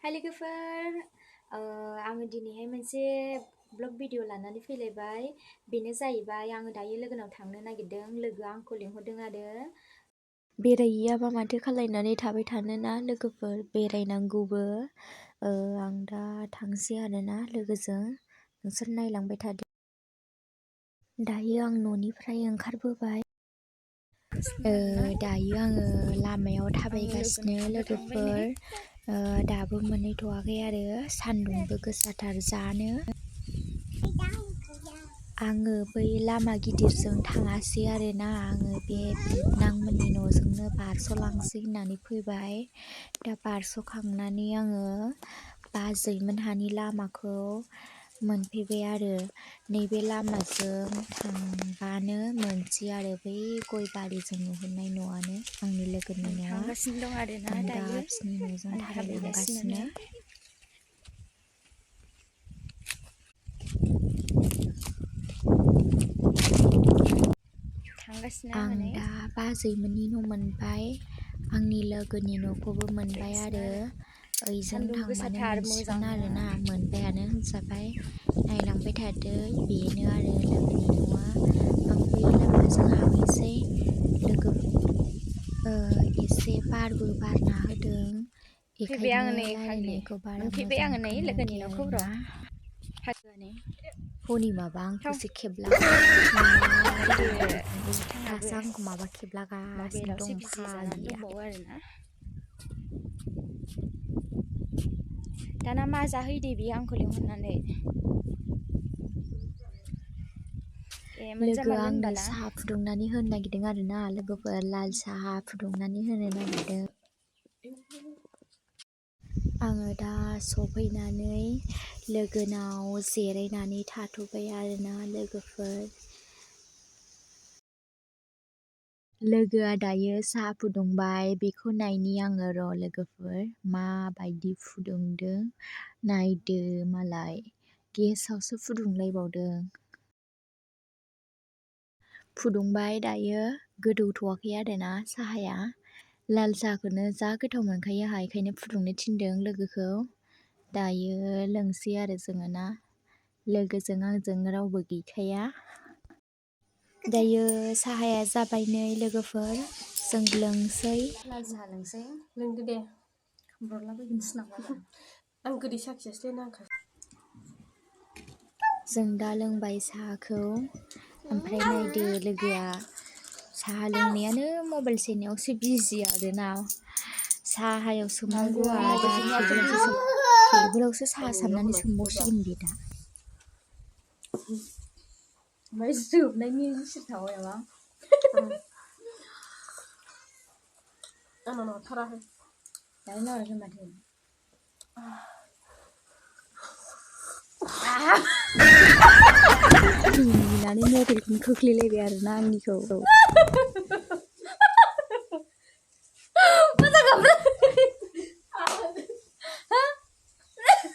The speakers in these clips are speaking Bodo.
हाय लोगोफोर आङो दिनैहाय मोनसे ब्लग भिडिअ लानानै फैलायबाय। बेनो जाहैबाय आङो दायो लोगोनाव थांनो नागिरदों। लोगोआ आंखौ लिंहरदों आरो बेरायहैयाबा माथो खालायनानै थाबाय थानो ना लोगोफोर, बेरायनांगौबो। आं दा थांसै आरोना लोगोजों, नोंसोर नायलांबाय थादो। दायो आं न'निफ्राय ओंखारबोबाय। दायो आङो लामायाव थाबायगासिनो लोगोफोर। दाबो मोनहैथ'वाखै आरो सान्दुंबो गोसाथार जानो। आङो बै लामा गिदिरजों थाङासै आरोना, आङो बे बिबनांमोननि न'जोंनो बारस'लांसै होननानै फैबाय। दा बारस'खांनानै आङो बाजैमोनहानि लामाखौ मोनफैबाय आरो नैबे लामाजों थांबानो मोनसै आरो बै गय बारिजों नुहुरनाय न'आनो आंनि लोगोनि न'आ। थांगासिनो दं आरोना आं दा दायो बिसिनि न'जों थाबायलांगासिनो। आं दा बाजैमोननि न' मोनबाय, आंनि लोगोनि न'खौबो मोनबाय आरो ओइजों सान्दुं थांबानो गोसाथार मोनसिगोन मोजांनो। आरोना, मोनबायानो होनजाबाय। नायलांबाय थादो, बेनो आरो लोगोनि न'आ। आं बै लामाजों हाबहैसै लोगो। एसे बारबो बारना होदों, फैबाय बेखायनो आङो नै फाग्लि, रायलायनायखौ बारा मोनफैबाय मोजां आङो नै लोगोनि खोनायाखै न'खौ आरोना। र' फाग्लानि हनै माबा थाव आंखौसो खेबलागासिनो बिथाङाबो दासो आंखौ माबा खेबलागासिनो मबाइलावसो दं बिजि जानानै फाग्लिया। दंबावो आरोना। दाना मा जाहैदे बियो आंखौ लिंहरनानै? ए लोगोआ मोनजामारगोन आंनो होनबाना साहा फुदुंनानै होनो नागिरदों आरोना लोगोफोर, लाल साहा फुदुंनानै होनो नागिरदों। आङो दा सफैनानै लोगोनाव जिरायनानै थाथ'बाय आरोना लोगोफोर। लोगोआ दायो साहा फुदुंबाय, बेखौ नायनि आङो र' लोगोफोर, माबायदि फुदुंदों नायदो मालाय, गेसावसो फुदुंलायबावदों। फुदुंबाय दायो, गोदौथ'वाखै आरोना साहाया। लाल साहाखौनो जा गोथाव मोनखायो आंहा, बेखायनो फुदुंनो थिनदों लोगोखौ। दायो लोंसै आरो जोङो ना, लोगोजों आंजों रावबो गैखाया। दायो साहाया जाबाय नै लोगोफोर, जों लोंसै। लाल साहा लोंसै। लोंदो दे, खामब्रलाबायगोनसो नामा? आं गोदै साखियासै नांखा। जों दा लोंबाय साहाखौ, ओमफ्राय नायदो लोगोआ साहा लोंनायानो मबाइल सेरनायावसो बिजि आरोना। साहायाव सोमनांगौआ दा टेबोलावसो साहा साबनानै सोमबावसिगोन बे दा। ओमफ्राय जोबनायनि सिरि थाबाय नामा? आंनाव हरथाराखै। दानो नाहरगोन माथो। मिनिनानै मबाइलखौनो खोख्लैलायबाय आरोना आंनिखौ।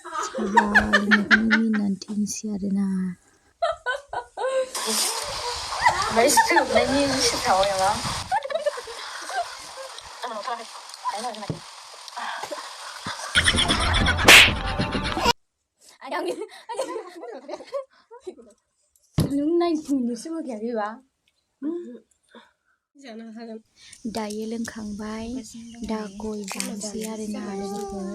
साहा लोंनायखौनो मिनिनानै थैनोसै आरोना। ओमफ्राय जोबनायनि सिरि थाबाय नामा? आंनाव हरथाराखै। दानो नाहरगोन माथो। नों 90 मिनिटसो होखायाखैबा? जानो हागोन। दायो लोंखांबाय, दा गय जानोसै आरोना लोगोफोर।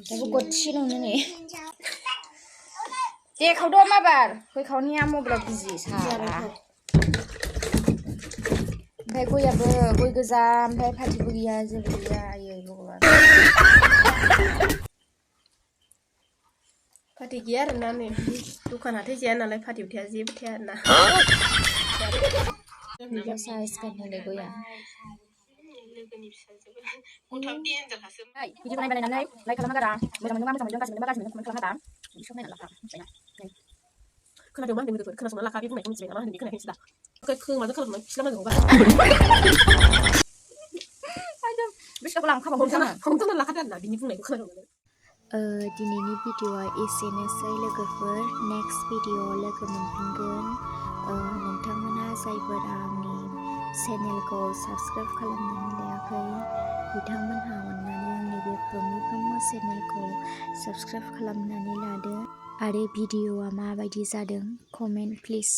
दाबो गदसि दंनो नै। दे खावद' माबार, गय खावनाया मबाइलाव बिजि साला। ओमफ्राय गयाबो गय गोजा, ओमफ्राय फाथैबो गैया, जेबो गैया, आयै भगबान। फाथै गैया आरोना नै, दखान हाथाय जाया नालाय फाथैबो थाया, जेबो थाया आरोना। बुरजा साइज गारनायलाय गया। लोगोनि फिसाजोबो गथाव देनजारखासो। भिडिअ नायनानै लाइक खालामना गारा, मोजां मोनदोंबा मोजां मोनदों, गाज्रि मोनदोंबा गाज्रि मोनदों, कमेन्ट खालामना गारा। बिसोर नायना लाखा, मिथिबायना? खोनादों मा होनदों लोगोफोर, खोनासंना लाखा, बे बुंनायखौ मिथिबाय नामा होनदों, खोनायाखै नोंसोर दा? खोमाजों खोनासंनानै खिलामनांगौ गासैबो। बिसोरखौ लांखाबावगोन जोङो। हमथाना लाखादो आरोना, बिनि बुंनायखौ खोनासंनानै। दिनैनि भिडिअआ एसेनोसै लोगोफोर, नेक्स्ट भिडिअआव लोगो मोनफिनगोन। नोंथांमोना जायफोरा आंनि चेनेलखौ साबस्क्राइब खालामनानै लायाखै, बिथांमोनहा अननानै आंनि बे प्रमि चेनेलखौ साबस्क्राइब खालामनानै लादो आरो भिडिअआ माबायदि जादों कमेन्ट प्लिज।